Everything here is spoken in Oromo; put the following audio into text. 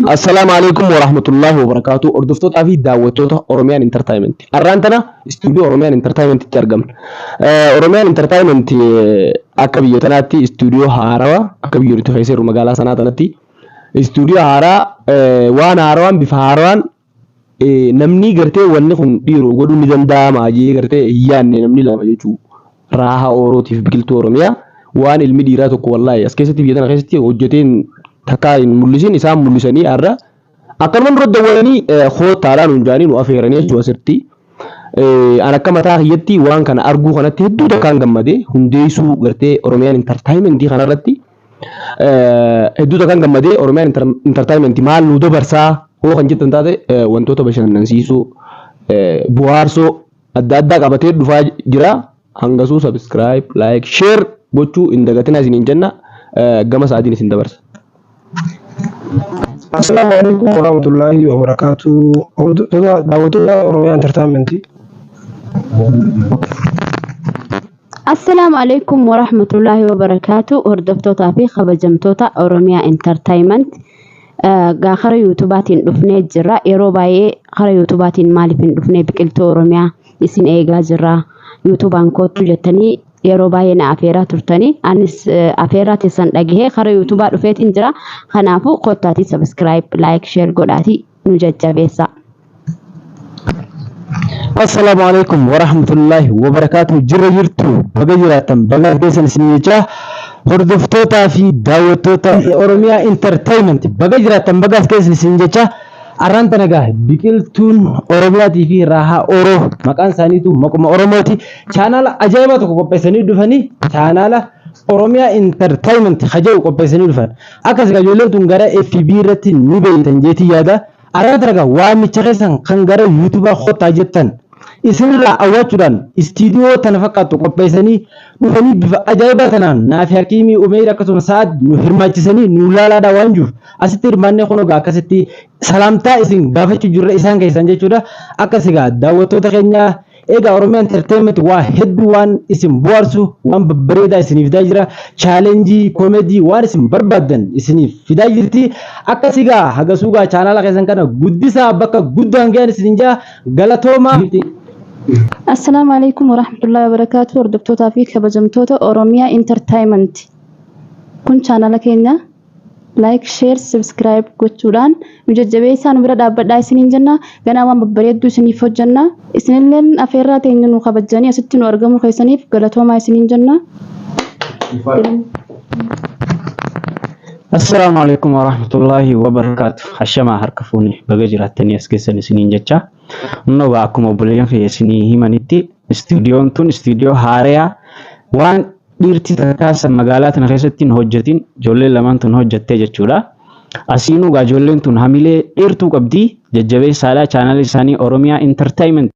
Assalaamu alaikum warahmatullaahi wabarakaatu. Hordoftootaa fi daawwattoota Oromiyaan Entertainment. Har'aan tana istuudiyoo Oromiyaan Entertainmentitti argamna. Oromiyaan Entertainment akka biyya tanaatti istuudiyoo haarawaa akka biyya nuti keessa jirru magaalaa sanaa tanatti istuudiyoo haaraa waan haarawaan bifa haarawaan namni gartee wanni kun dhiiroo godhuu ni danda'ama jee gartee hin yaadne namni lama jechuu Raahaa Oorootiif Biqiltuu Oromiyaa waan ilmi dhiiraa tokko wallaahi as keessatti biyya tana keessatti hojjetee takkaa hin mul'isin isaan mul'isanii har'a akkanuma nurra dawwalanii koottaadhaa nuun jaanii nu afeeranii jechuu asirratti. An akka mataa kiyyatti waan kana arguu kanatti hedduu takkaan gammade hundeessuu gartee Oromiyaan intartaayimentii kanarratti hedduu takkaan gammade. Oromiyaan intartaayimentii maal nu dabarsaa hoo kan jettan taate, wantoota bashannansiisoo bu'aarsoo adda addaa qabatee dhufaa jira. Hangasuu subscribe, like, share gochuu hin dagatinaa isiniin jenna. Gama isaatiin isin dabarsa. Assalaamu alaikum warahmatullahi wabarakatuh. Hordoftoota, daawwattoota Oromiyaa Entertainment. Assalaamu alaikum warahmatullaahi wabarakaatu. Hordoftootaa fi kabajamtoota Oromiyaa Entertainment, gaa kara yuutubaatiin dhufnee jirra. Yeroo baay'ee kara yuutubaatiin maaliif hin dhufnee, Biqiltuu Oromiyaa isin eegaa jirra, yuutubaan koottu jettanii yeroo baay'ee na afeeraa turtanii, anis afeeraa teessan dhagahee kara yuutubaa dhufeetiin jira. Kanaafuu koottaatii subscribe, like, share godhaatii nu jajjabeessaa. Assalaamu alaikum warahmatullaahi wabarakaatuh. Jirra jirtu, baga jiraattan, baga geessan isin jecha. Hordoftootaa fi daawwattoota Oromiyaa Entertainment, baga jiraattan, baga as geessan isin jecha. Arraan tana gaa Biqiltuun Oromiyaatii fi Raahaa Oroo, maqaan isaaniitu maquma Oromooti, chaanaala ajaa'ibaa tokko qopheessanii dhufanii, chaanaala Oromiyaa Entertainment ka jedhu qopheessanii dhufan. Akkas egaa ijoolleen tun gara FB irratti ni beeytan jeetii yaada. Arraan tana gaa waamicha keessan kan gara yuutubaa kottaa jettan isinirraa awwaachuudhaan istiidiyoo tana fakkaattu qopheessanii dhufanii, bifa ajaa'ibaa tanaan naafi Hakiimii Umeyir akkasuma Sa'ad nu hirmaachisanii nu laalaadhaa waan jiruuf asitti hirmaannee kun egaa akkasitti salaamtaa isin gaafachuu jirra isaan keessan jechuudha. Akkas egaa daawwattoota keenya, egaa Oromiyaa Entertainment waa hedduu waan isin bohaarsu, waan babbareedaa isiniif fidaa jira. Chaalenjii, koomedii, waan isin barbaaddan isiniif fidaa jirti. Akkas egaa hagasuu gaa chaanaala keessan kana guddisaa, bakka guddaan gahan isinin jaa, galatooma. Assalaamu alaikum warahmatullahi wabarakaatu. Hordoftootaa fi kabajamtoota Oromiyaa Entertainment, kun chaanala keenya like, share, subscribe gochuudhaan nu jajjabeessaa, nu bira dhaabbadhaa isiniin jenna. Ganaa waan babbareedduu isiniif hojjenna. Isinilleen afeerraa teenya nu kabajjanii asitti nu argamuu keessaniif galatoomaa isiniin jenna. Assalaamu alaikum warahmatullaahi wabarakaatu. Hashamaa, harka fuune, baga jiraattanii as keessan isiniin jecha. Innoo akkuma obboleeyyan kiyya isinii himanitti istuudiyoon tun istuudiyoo haareyaa waan dhiirti takkaa magaalaa tana keessatti hin hojjetin ijoolleen lamaan tun hojjattee jechuudha. Asiinuu gaa ijoolleen tun hamilee dheertuu qabdi, jajjabeessaadha. Chaanaalii isaanii Oromiyaa Entertainment.